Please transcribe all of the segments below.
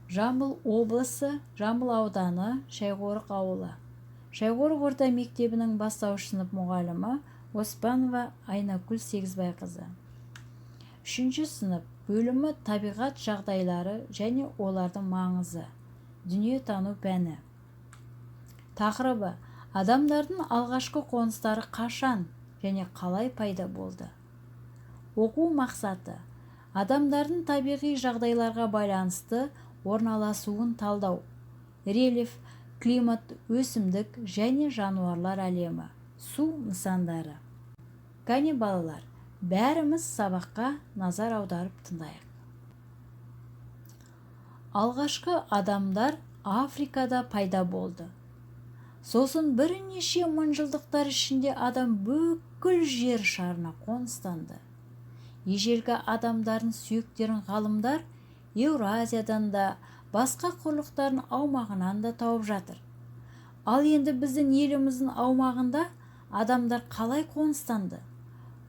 Жамбыл облысы, Жамбыл ауданы, Шайқорық ауылы. Шайқорық орта мектебінің бастауыш сынып мұғалімі Оспанова Айнакүл Сегізбайқызы. 3-ші сынып бөлімі табиғат жағдайлары және олардың маңызы. Дүниетану пәні. Тақырыбы: адамдардың алғашқы қоныстары қашан және қалай пайда болды? Оқу мақсаты: адамдардың табиғи жағдайларға байланысты орналасуын талдау. Рельеф, климат, өсімдік және жануарлар әлемі, су нысандары. Кәне балалар, бәріміз сабаққа назар аударып тыңдайық. Алғашқы адамдар Африкада пайда болды. Сосын бірнеше мыңжылдықтар ішінде адам бүкіл жер шарына қоныстанды. Ежелгі адамдардың сүйектерін ғалымдар Еуразиядан да, басқа құрлықтардың аумағынан да тауып жатыр. Ал енді біздің еліміздің аумағында адамдар қалай қоныстанды?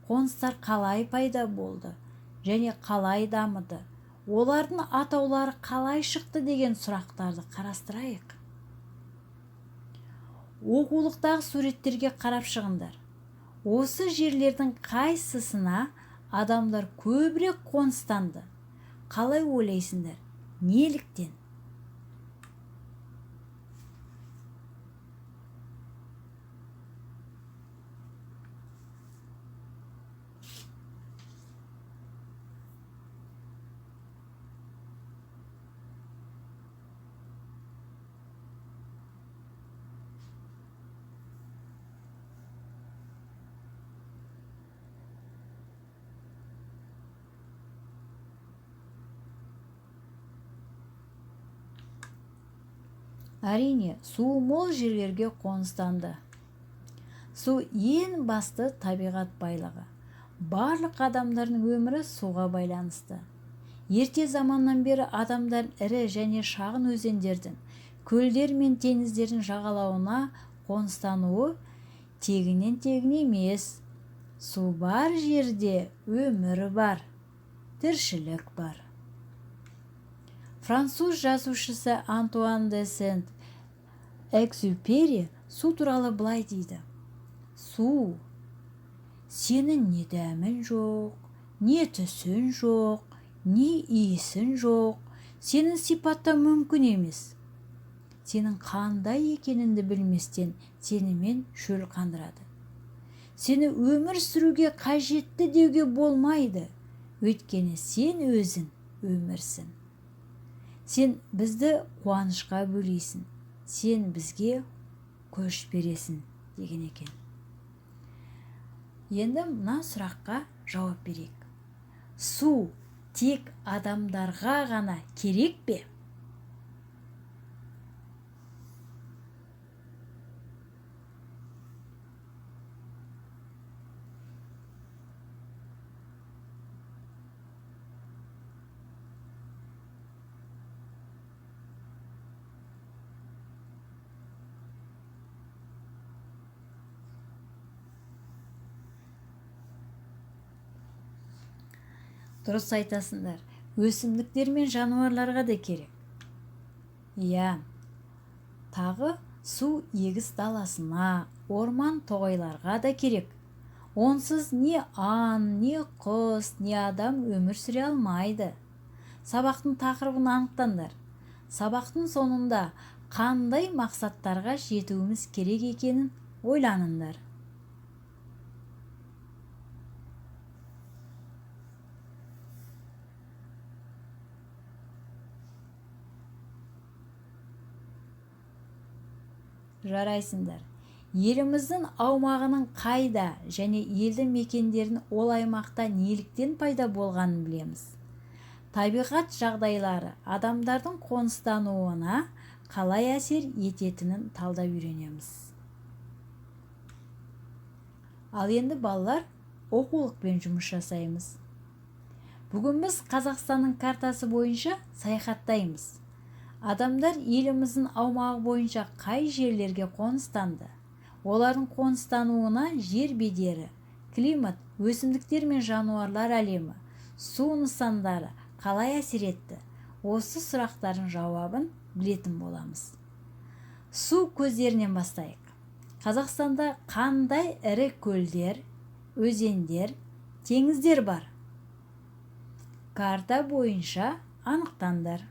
Қоныстар қалай пайда болды және қалай дамыды? Олардың атаулары қалай шықты деген сұрақтарды қарастырайық. Оқулықтағы суреттерге қарап шығыңдар. Осы жерлердің қайсысына адамдар көбірек қоныстанды? Қалай ойлайсыңдар? Неліктен? Әрине, суы мол жерлерге қоныстанды. Су ең басты табиғат байлығы. Барлық адамдардың өмірі суға байланысты. Ерте заманнан бері адамдар ірі және шағын өзендердің, көлдер мен теңіздердің жағалауына қоныстануы тегіннен-тегін емес. Су бар жерде өмір бар, тіршілік бар. Француз жазушысы Антуан де Сент-Экзюпери су туралы былай дейді. Су, сенің не дәмің жоқ, не түсің жоқ, не иісің жоқ, сенің сипаттау мүмкін емес. Сенің қандай екеніңді білместен сенімен шөл қандырады. Сені өмір сүруге қажетті деуге болмайды, өйткені сен өзің өмірсің. Сен бізді қуанышқа бөлейсің, сен бізге күш бересің деген екен. Енді мына сұраққа жауап берейік. Су тек адамдарға ғана керек пе? Дұрыс айтасыңдар, өсімдіктер мен жануарларға да керек. Иә, тағы су егіс даласына, орман тоғайларға да керек. Онсыз не аң, не құс, не адам өмір сүре алмайды. Сабақтың тақырыбын анықтаңдар. Сабақтың соңында қандай мақсаттарға жетуіміз керек екенін ойланыңдар. Жарайсыңдар. Еліміздің аумағының қайда және елді мекендердің ол аймақта неліктен пайда болғанын білеміз. Табиғат жағдайлары адамдардың қоныстануына қалай әсер ететінін талдап үйренеміз. Ал енді балалар, оқулықпен жұмыс жасаймыз. Бүгін біз Қазақстанның картасы бойынша саяхаттаймыз. Адамдар еліміздің аумағы бойынша қай жерлерге қоныстанды? Олардың қоныстануына жер бедері, климат, өсімдіктер мен жануарлар әлемі, су нысандары қалай әсер етті? Осы сұрақтардың жауабын білетін боламыз. Су көздерінен бастайық. Қазақстанда қандай ірі көлдер, өзендер, теңіздер бар? Карта бойынша анықтаңдар.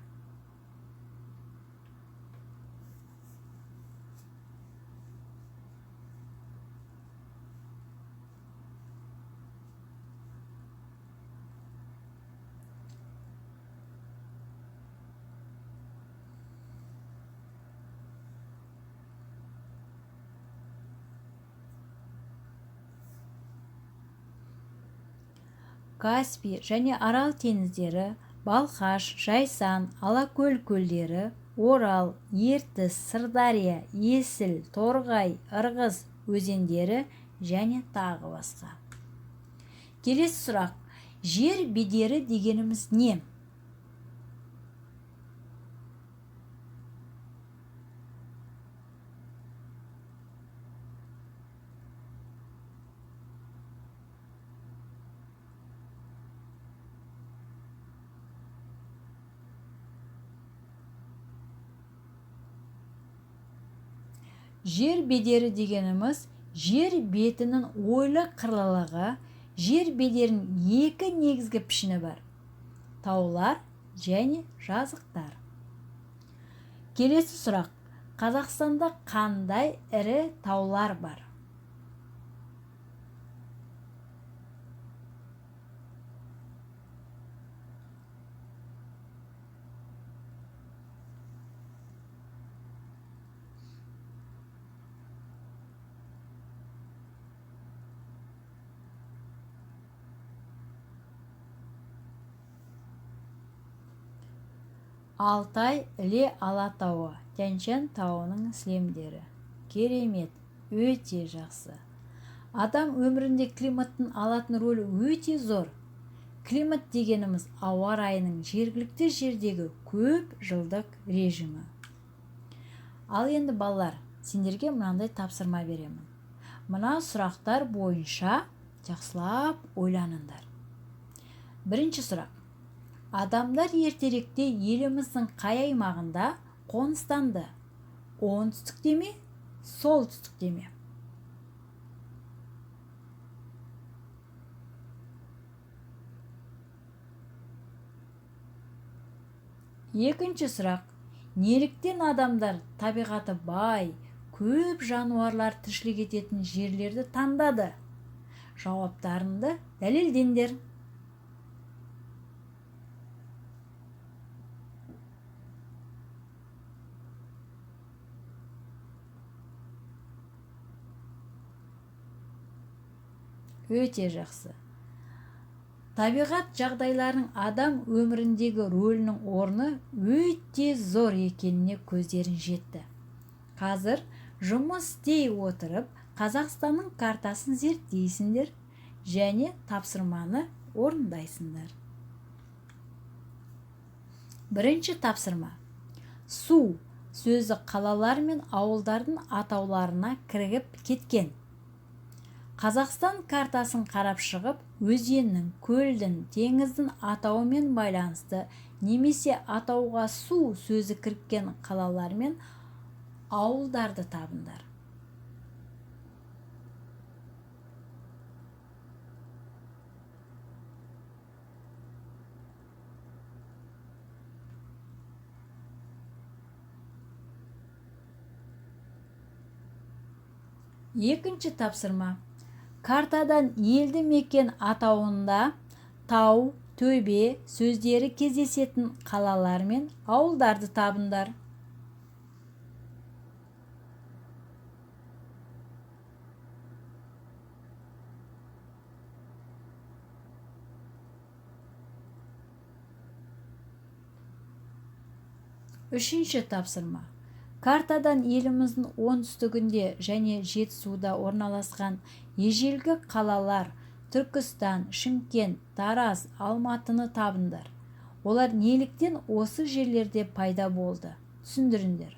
Каспий және Арал теңіздері, Балқаш, Жайсан, Алакөл көлдері, Орал, Ертіс, Сырдария, Есіл, Торғай, Ырғыз өзендері және тағы басқа. Келесі сұрақ. Жер бедері дегеніміз не? Жер бедері дегеніміз жер бетінің ойлы қырлылығы. Жер бедерінің екі негізгі пішіні бар: таулар және жазықтар. Келесі сұрақ. Қазақстанда қандай ірі таулар бар? Алтай, Іле Алатауы, Тянь-Шань тауының сілемдері. Керемет, өте жақсы. Адам өмірінде климаттың алатын рөлі өте зор. Климат дегеніміз ауа райының жергілікті жердегі көп жылдық режимі. Ал енді балалар, сендерге мынандай тапсырма беремін. Мына сұрақтар бойынша жақсылап ойланыңдар. Бірінші сұрақ. Адамдар ертеректе еліміздің қай аймағында қоныстанды? Оңтүстікте ме, солтүстікте ме? Екінші сұрақ. Неліктен адамдар табиғаты бай, көп жануарлар тіршілік ететін жерлерді таңдады? Жауаптарыңды дәлелдеңдер. Өте жақсы. Табиғат жағдайларының адам өміріндегі рөлінің орны өте зор екеніне көздерің жетті. Қазір жұмыс істей отырып, Қазақстанның картасын зерттейсіңдер және тапсырманы орындайсыңдар. Бірінші тапсырма. Су сөзі қалалар мен ауылдардың атауларына кірігіп кеткен. Қазақстан картасын қарап шығып, өзеннің, көлдің, теңіздің атауымен байланысты немесе атауға су сөзі кіріккен қалалар мен ауылдарды табыңдар. Екінші тапсырма. Картадан елді мекен атауында тау, төбе сөздері кездесетін қалалар мен ауылдарды табыңдар. Үшінші тапсырма. Картадан еліміздің оңтүстігінде және Жетісуда орналасқан ежелгі қалалар Түркістан, Шымкент, Тараз, Алматыны табыңдар. Олар неліктен осы жерлерде пайда болды? Түсіндіріңдер.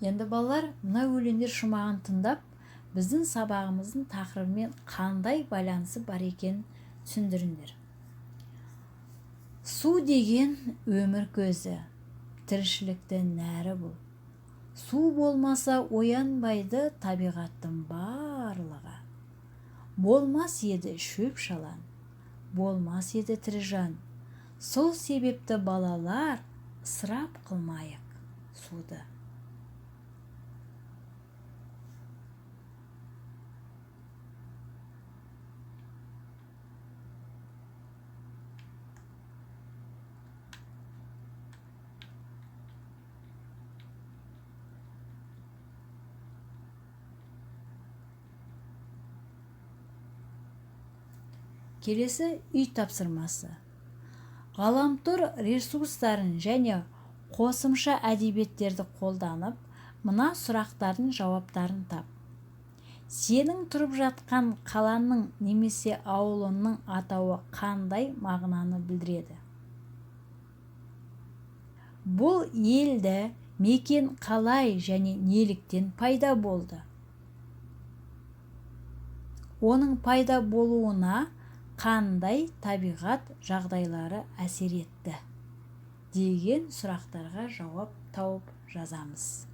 Енді, балалар, мына өлеңдер шумағын тыңдап, біздің сабағымыздың тақырыбымен қандай байланысы бар екенін түсіндіріңдер. Су деген өмір көзі, тіршіліктің нәрі бұл. Су болмаса оянбайды табиғаттың барлығы. Болмас еді шөп-шалан, болмас еді тірі жан. Сол себепті, балалар, ысырап қылмайық суды. Келесі үй тапсырмасы. Ғаламтор ресурстарын және қосымша әдебиеттерді қолданып, мына сұрақтардың жауаптарын тап. Сенің тұрып жатқан қаланың немесе ауылыңның атауы қандай мағынаны білдіреді? Бұл елді мекен қалай және неліктен пайда болды? Оның пайда болуына қандай табиғат жағдайлары әсер етті деген сұрақтарға жауап тауып жазамыз.